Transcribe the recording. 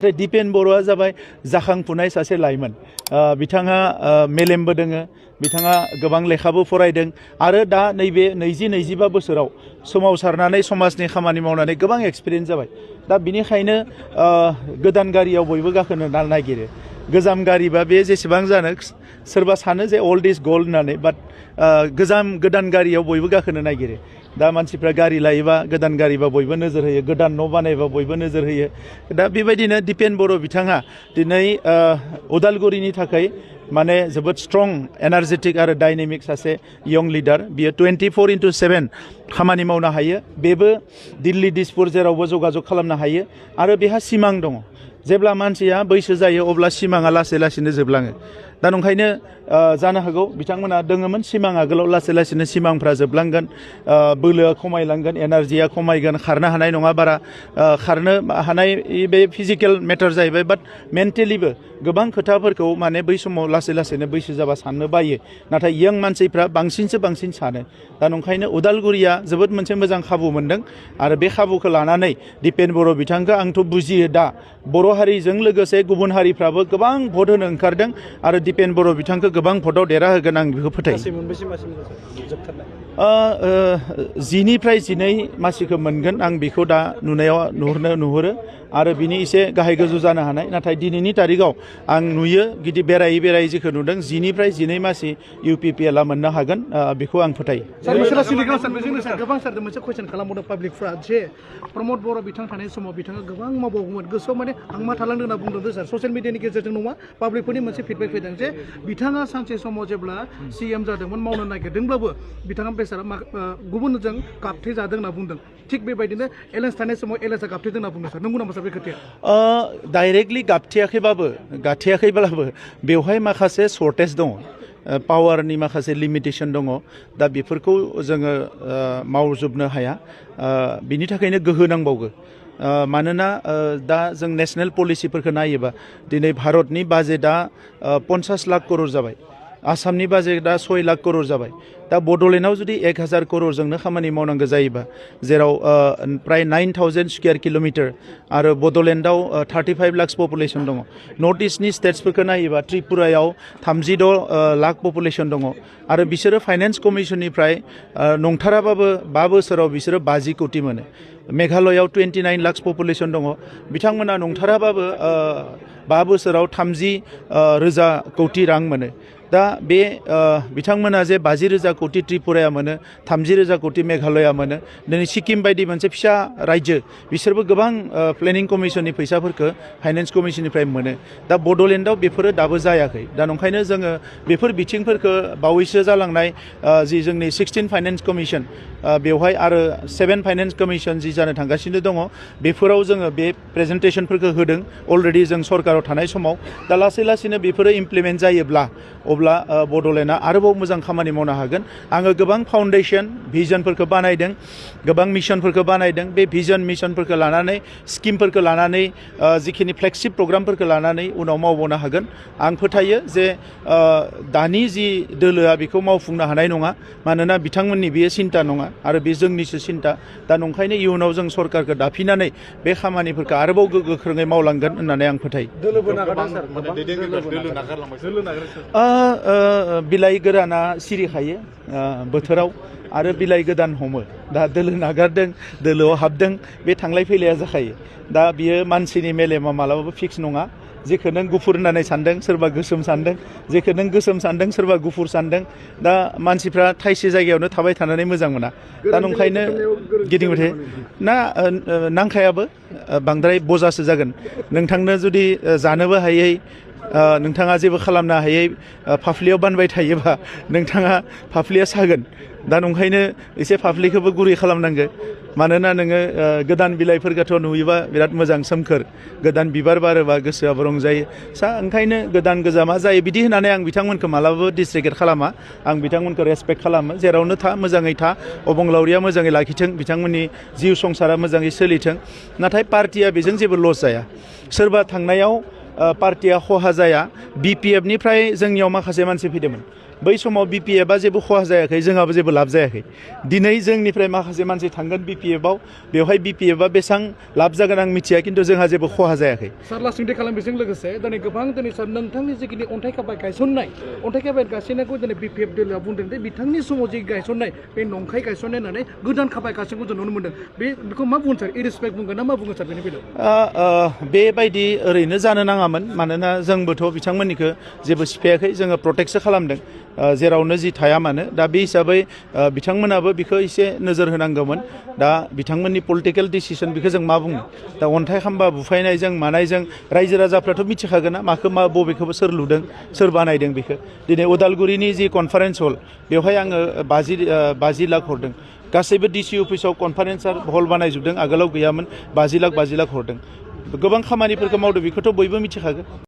दिपेन बर'आ जाबाय जाखांफुनाय सासे लाइमोन बिथाङा मेलेमबो दोङो बिथाङा गोबां लेखाबो फरायदों आरो दा नैबे 20-25 बोसोराव सोमावसारनानै समाजनि खामानि मावनानै गोबां एक्सपिरियेन्स जाबाय दा बिनिखायनो गोदान गारियाव बयबो गाखोनो नागिरो गोजाम गारिबा बे जेसेबां जानो सोरबा सानो जे ओल्ड इज गोल्ड होननानै बाट गोदान गारियाव बयबो गाखोनो नागिरो दा मानसिफ्रा गारि लायोबा गोदान गारिबा बयबो नोजोर होयो गोदान न' बानायबा बयबो नोजोर होयो दा बेबायदिनो दिपेन बर' बिथाङा दिनै उदालगुरिनि थाखाय माने जोबोद स्ट्रं एनार्जेटिक आरो डायनेमिक सासे यंग लिडार बियो 24/7 खामानि मावनो हायो बेबो दिल्ली दिसपुर जेरावबो जगाजग खालामनो हायो आरो बेहा सिमां दङ जेब्ला मानसिया बैसो जायो अब्ला सिमाङा लासै लासैनो जोबलाङो दा नंखायनो जानो हागौ बिथांमोना दोङोमोन सिमां आगोलाव लासै लासैनो सिमांफ्रा जोबलांगोन बोलोआ खमायलांगोन एनार्जिया खमायगोन खारनो हानाय नङा बारा खारनो हानाय बे फिजिकेल मेटार जाहैबाय बाट मेन्टेलिबो गोबां खोथाफोरखौ माने बै समाव लासै लासैनो बैसो जाबा साननो बायो नाथाय यंग मानसिफ्रा बांसिनसो बांसिन सानो दा नंखायनो उदालगुरिया जोबोद मोनसे मोजां खाबु मोनदों आरो बे खाबुखौ लानानै दिपेन बर' बिथांखौ आंथ' बुजियो दा बर' हारिजों लोगोसे गुबुन हारिफ्राबो गोबां भट होनो ओंखारदों आरो दिपेन बर' बिथांखौ गोबां भटआव देरहाहोगोन आं बेखौ फोथायो 10-12 मासिखौ मोनगोन आं बेखौ दा नुहुरो आरो बिनि एसे गाहाय गोजौ जानो हानाय नाथाय दिनैनि तारिखाव आं नुयो गिदिर बेरायै जेखौ नुदों 10-12 मासि UPPLआ मोननो हागोन बेखौ आं फोथायो गोबां सारदों मोनसे कुइसन खालामबावदों पाब्लिकफ्रा जे प्रमद बर' बिथां थानाय समाव बिथाङा गोबां मावबावगौमोन गोसोआव माने आं मा थालांदों होनना बुंदों सार ससियेल मिडियानि गेजेरजों नङा पाब्लिकफोरनि मोनसे फिडबेक फैदों जे बिथाङा सानसे समाव जेब्ला CM जादोंमोन मावनो नागिरदोंब्लाबो बिथाङा बेसारा गुबुनजों गाबथे जादों होनना बुंदों थिग बेबायदिनो एलेन्स थानाय समाव एलेन्सआ गाबथेदों होनना बुंदों सार नंगौ नामा सार बे खोथाया डाइरेक्टलि गाबथेयाखैब्लाबो बेवहाय माखासे सर्टेज दङ पावारनि माखासे लिमिटेसन दङ दा बेफोरखौ जोङो मावजोबनो हाया बिनि थाखायनो गोहो नांबावगौ मानोना दा जों नेशनेल पलिसिफोरखौ नायोबा दिनै भारतनि बाजेटआ 50 लाख करोड़ जाबाय आसामनि बाजेटआ 6 लाख करोड़ जाबाय दा बड'लेण्डआव जुदि 1000 करोड़जोंनो खामानि मावनांगौ जायोबा जेराव प्राय 9000 स्क्वायर किल'मिटार आरो बड'लेण्डआव 35 लाख पपुलेसन दङ नर्थ इस्टनि स्टेट्सफोरखौ नायोबा त्रिपुरायाव 36 लाख पपुलेसन दङ आरो बिसोरो फाइनेन्स कमिसननिफ्राय नंथाराबाबो 5 बोसोराव बिसोरो 50 कोटि मोनो मेघालयआव 29 लाख पपुलेसन दङ बिथांमोना नंथाराबाबो 5 बोसोराव 30,000 कोटि रां मोनो दा बे बिथांमोना जे 50,000 कोटि त्रिपुराया मोनो 30,000 कोटि मेघालया मोनो दिनै सिक्किम बायदि मोनसे फिसा रायजो बिसोरबो गोबां प्लेनिं कमिसननि फैसाफोरखौ फाइनेन्स कमिसननिफ्राय मोनो दा बड'लेण्डआव बेफोरो दाबो जायाखै दा नंखायनो जोङो बेफोर बिथिंफोरखौ बावैसो जालांनाय जि जोंनि 16 फाइनेन्स कमिसन बेवहाय आरो 7 फाइनेन्स कमिसन जि जानो थांगासिनो दङ बेफोराव जोङो बे प्रेजेन्टेसनफोरखौ होदों अलरेडि जों सरकाराव थानाय समाव दा लासै लासैनो बेफोरो इमप्लिमेन्ट जायोब्ला अब्ला बड'लेण्डआ आरोबाव मोजां खामानि मावनो हागोन आङो गोबां फाउन्डेसन भिजनफोरखौ बानायदों गोबां मिशनफोरखौ बानायदों बे भिजन मिशनफोरखौ लानानै स्किमफोरखौ लानानै जिखिनि फ्लेगशिप प्रग्रामफोरखौ लानानै उनाव मावबावनो हागोन आं फोथायो जे दानि जि दोलोआ बेखौ मावफुंनो हानाय नङा मानोना बिथांमोननि बेयो सिन्ता नङा आरो बे जोंनिसो सिन्ता दा नंखायनो इयुनाव जों सरकारखौ दाफिननानै बे खामानिफोरखौ आरोबाव गोख्रोङै मावलांगोन होननानै आं फोथायो बिलाइ गोराना सिरिखायो बोथोराव आरो बिलाइ गोदान हमो दा दोलो नागारदों दोलोआव हाबदों बे थांलाय फैलाया जाखायो दा बियो मानसिनि मेलेमा मालाबाबो फिक्स नङा जेखौ नों गुफुर होननानै सानदों सोरबा गोसोम सानदों जेखौ नों गोसोम सानदों सोरबा गुफुर सानदों दा मानसिफ्रा थाइसे जायगायावनो थाबाय थानानै मोजां मोना दा नंखायनो गिदिंबाय थायो ना नांखायाबो बांद्राय बजासो जागोन नोंथांनो जुदि जानोबो हायै नोंथाङा जेबो खालामनो हायै फाफ्लियाव बानबाय थायोबा नोंथाङा फाफ्लिया सागोन दा नंखायनो एसे फाफ्लिखौबो गुरै खालामनांगौ मानोना नोङो गोदान बिलाइफोरखौथ' नुयोबा बिराद मोजां सोमखोर गोदान बिबार बारोबा गोसोआबो रंजायो ओंखायनो गोदान गोजामा जायो बिदि होननानै आं बिथांमोनखौ मालाबाबो डिसरेगेट खालामा आं बिथांमोनखौ रेसपेक्ट खालामो जेरावनो था मोजाङै था अबंलावरिया मोजाङै लाखिथों बिथांमोननि जिउ संसारा मोजाङै सोलिथों नाथाय पार्टिया बेजों जेबो लस जाया सोरबा थांनायाव पार्टिया खहा जाया BPF निफ्राय जोंनियाव माखासे मानसि फैदोंमोन बै समाव BPF जेबो खहा जायाखै जोंहाबो जेबो लाब जायाखै दिनै जोंनिफ्राय माखासे मानसि थांगोन BPF बेवहाय BPF बेसां लाब जागोन आं मिथिया खिन्थु जोंहा जेबो खहा जायाखै सार लास्टिंथि खालामनायजों लोगोसे दिनै गोबां दिनै सार नोंथांनि जिखिनि अन्थाइ खाबाय गायसननाय अन्थाइ खाबाय गायसननायखौ दिनै BPF दोलोआ बुंदों दे बिथांनि समाव जि गायसननाय बे नंखाय गायसननाय होननानै गोदान खाबाय गायसननायखौ जों नुनो मोनदों बेखौ मा बुंगोन सार इरिसपेक्ट बुंगोन ना मा बुंगोन सार बेनि बेलायाव बेबायदि ओरैनो जानो नाङामोन मानोना जोंबोथ' बिथांमोननिखौ जेबो सिफायाखै जोङो प्रटेक्टसो खालामदों जेरावनो जि थाया मानो दा बे हिसाबै बिथांमोनाबो बिखौ एसे नोजोर होनांगौमोन दा बिथांमोननि पलिटिकेल डिसिसन बेखौ जों मा बुंनो दा अन्थाइ खाम्बा बुफायनायजों मानायजों रायजो राजाफ्राथ' मिथिखागोन ना माखौ मा बबेखौबो सोर लुदों सोर बानायदों बेखौ दिनै उदालगुरिनि जि कनफारेन्स हल बेवहाय आङो 50 लाख हरदों गासैबो DC अफिसाव कनफारेन्स हल बानायजोबदों आगोलाव गैयामोन 50 लाख हरदों गोबां खामानिफोरखौ मावदों बेखौथ' बयबो मिथिखागोन